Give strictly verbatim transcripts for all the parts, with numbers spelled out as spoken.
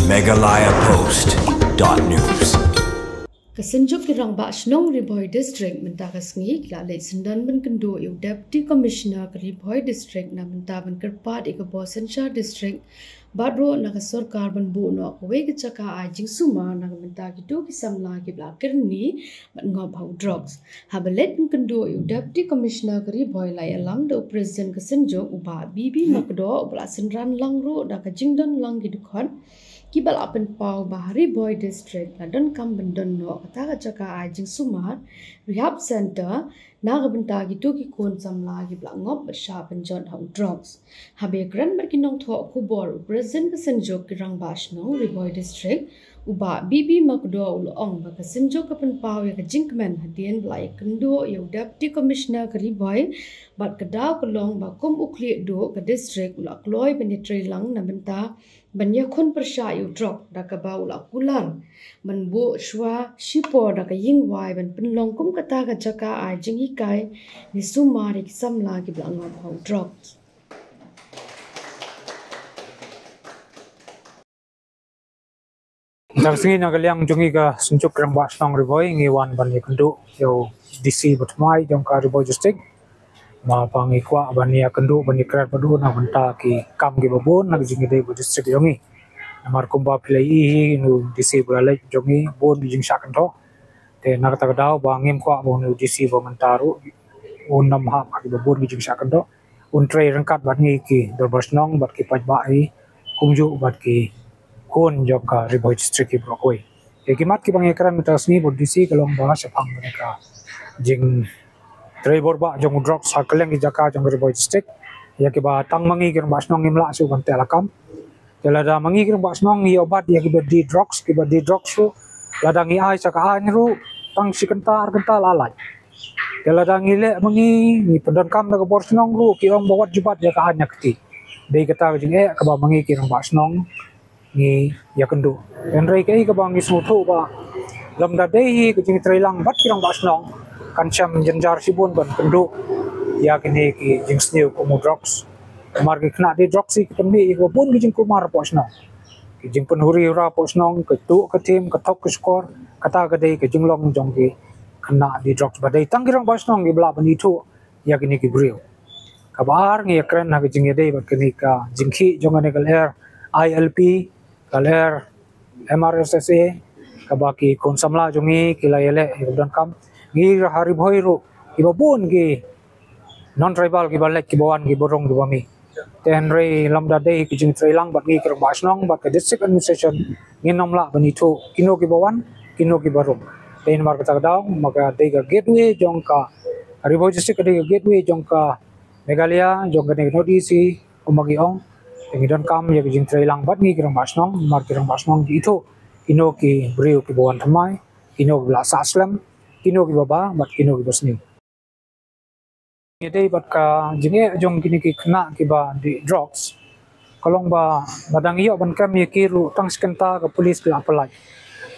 Meghalaya Post dot news. Ka Synjuk ki Rangbah Shnong Ri Bhoi District mynta ka sngi ki la leit syndon ban kynduh ïa u Deputy Commissioner ka Ri Bhoi District na bynta ban kyrpad ïa ka bor synshar district bad ruh na ka sorkar ban buh noh kawei ka jaka ai jingsumar na ka bynta kito ki samla kiba la kyrni bad ngop ha u drugs. Haba leit ban kynduh ïa u Deputy Commissioner ka Ri Bhoi la ïalam da u President ka Synjuk u Bah B B Makdoh uba la synran lang ruh da ka jingdon lang ki dkhot kiba la pynpaw ba ha Ri Bhoi District la donkam ban don noh kata ka jaka ai jingsumar, rehab center, na ka bynta kito ki khun samla kiba la ngop bad shah pynjot ha u drugs. Haba ïakren bad ki nongthoh khubor u President ka Synjuk ki Rangbah Shnong Ri Bhoi District u Bah B B Makdoh u la ong ba ka Synjuk ka pynpaw ïa ka jingkmen hadien ba la ïakynduh ïa u Deputy Commissioner ka Ri Bhoi bad ka daw ka long ba kum u khlieh duh ka district u la kloi ban ïatrei lang na bynta ban ïakhun pyrshah ïa u drok da kaba u la kular ban buh shuwa shipor da ka ïingwai ban pynlong kum kata ka jaka ai jinghikai ne sumar ïa ki samla kiba la ngop ha u drok. Tang sngi na ka liang jong ngi ka Synjuk Rangbah Shnong Ri Bhoi ngi wan ban ïakynduh ïa u D C ba thymmai jong ka Ri Bhoi District. Ma ba ngi kwah ban ïakynduh ban ïakren bad u na bynta ki kam kiba bun na ka jingïadei bad district jong ngi. Namar kumba phi la ïohi hi u D C ba la leit jong ngi bun ki jingshah kynthoh. Te na kata ka daw ba ngim kwah ba u D C ba mynta ruh un nym hap ha kiba bun ki jingshah kynthoh. Un trei ryngkat bad ngi ki dorbar shnong bad ki paidbah hi kumjuh bad ki khun jong ka Ri Bhoi District hi baroh kawei. Te ki mat kiba ngi kren mynta ka sngi bad u D C ka long ba shaphang bad ka jingtrei bor bah jong u drugs ha kylleng ki jaka jong ka Ri Bhoi District. Ïa kiba tang ma ngi ki rangbah shnong ngim lah shuh ban teh lakam. Te lada ma ngi ki rangbah shnong ngi ïoh bat ïa kiba die drugs, kiba die drugs ruh lada ngi ai sha ka aiñ ruh tang shi kynta ar kynta la lait. Te lada ngi leh ma ngi, ngi pyndonkam da ka bor shnong ruh ki ong ba wat ju bat ïa ka aiñ na kti. Dei kata ka jingeh kaba ma ngi ki rangbah shnong ngi ïakynduh. Hynrei kaei kaba ngi sngewthuh ba lymda dei hi ka jingtrei lang bad ki rangbah shnong kan shem jynjar shibun ban kynduh ïa kine ki jingsniew kum u drugs. Namar ki khynnah die drugs hi ki pynmih ïa kiba bun ki jingkulmar hapoh shnong. Ki jingpynhuri hura hapoh shnong, ka tuh ka thim, ka thok ka shkor, kata ka dei ka jinglong jong ki khynnah die drugs ba dei tang ki rangbah shnong kiba lah ban ithuh ïa kine ki briew. Kaba ar ngi ïakren ha ka jingïadei bad kane ka jingkhih jong kane ka lyer I L P, ka lyer M R S S A, kaba ki khun samla jong ngi ki la ïaleh ïa ka donkam. Ngi ha Ri Bhoi ruh kiba bun ki non tribal kiba leit kiba wan kiba rung kiba mih. Te hynrei lymda dei ki jingtrei lang bad ngi ki rangbah shnong bad ka district administration ngin nym lah ban ithuh kino kiba wan kino kiba rung. Te namar kata ka daw ma ka dei ka gateway jong ka Ri Bhoi District ka dei ka gateway jong ka Meghalaya jong kane ka North East hi kumba ngi ong. Te ngi donkam ïa ka jingtrei lang bad ngi ki rangbah shnong namar ki rangbah shnong ki ithuh kino ki briew kiba wan thymmai, kino kiba la sah slem, kino kiba bah bad kino kiba sniew. Ngi dei bad ka jingeh jong kine ki khynnah kiba die drugs. Ka long ba lada ngi ïoh ban kem ïa ki ruh tang shi kynta ka police ki la pyllait.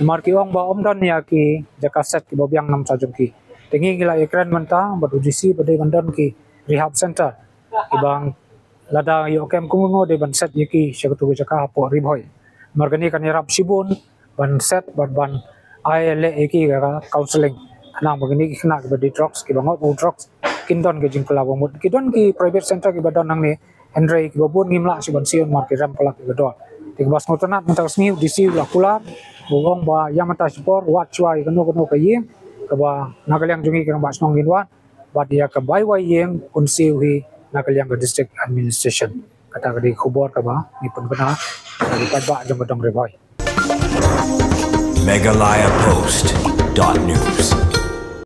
Namar ki ong ba ym don ïa ki jaka set kiba biang namar jong ki. Te ngi ngi la ïakren mynta bad u D C ba dei ban don ki rehab center. Kiba lada ïoh kem kum ngo dei ban set ïa ki sha katu ka jaka hapoh Ri Bhoi. Namar kane kan ïarap shibun ban set bad ban ai leh ïa ki ka counselling. Khnang ba kine ki khynnah kiba die drugs kiba ngop u drugs kin don ka jingkylla ba mut. Ki don ki private center kiba don hangne hynrei kiba bun ngim lah shuh ban siew namar ki rem palat ïa ka dor. Te kaba sngewtynnat mynta ka sngi u D C u la kular u ong ba ïa mynta shipor wad shuwa ïa kano kano ka ïing kaba na ka liang jong ngi ki rangbah shnong ngin wad. Bad ïa ka bai wai ïing un siew hi na ka liang ka district administration. Kata ka dei ka khubor kaba ngi pynbna na ka paidbah jong ka dong Ri Bhoi. Meghalaya Post dot news.